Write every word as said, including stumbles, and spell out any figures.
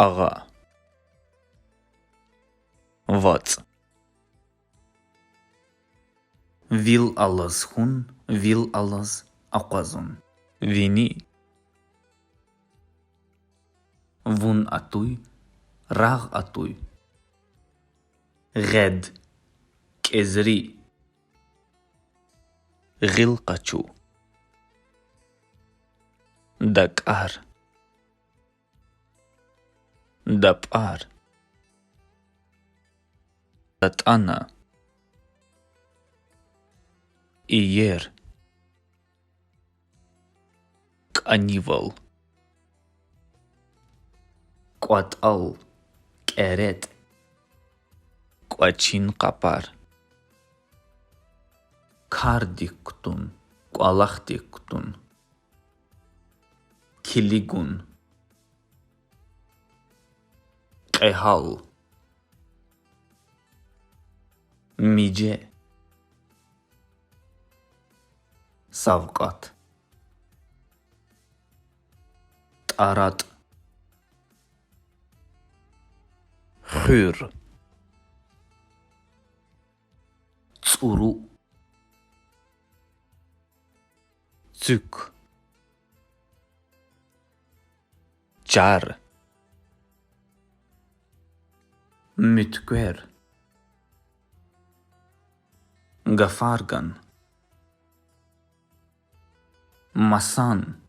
Агъа. ВацӀ. Вил алаз хьун, вил алаз акъвазун. Вини. Вун атуй, рагъ атуй. Гъед, кӀезри. Гъил къачу. ДакӀар. ДапӀар. ДатӀана. Иер. КӀанивал. КӀватӀал, кӀеретӀ, кӀвачин къапар. Кардик кутун, кӀвалахдик кутун. Килигун. Кьегьал. Миже. Савкьват. ТӀаратӀ. Хуьр. ЦӀуру. Цуьк. Чар. Муьтквер. Гафарган. Масан.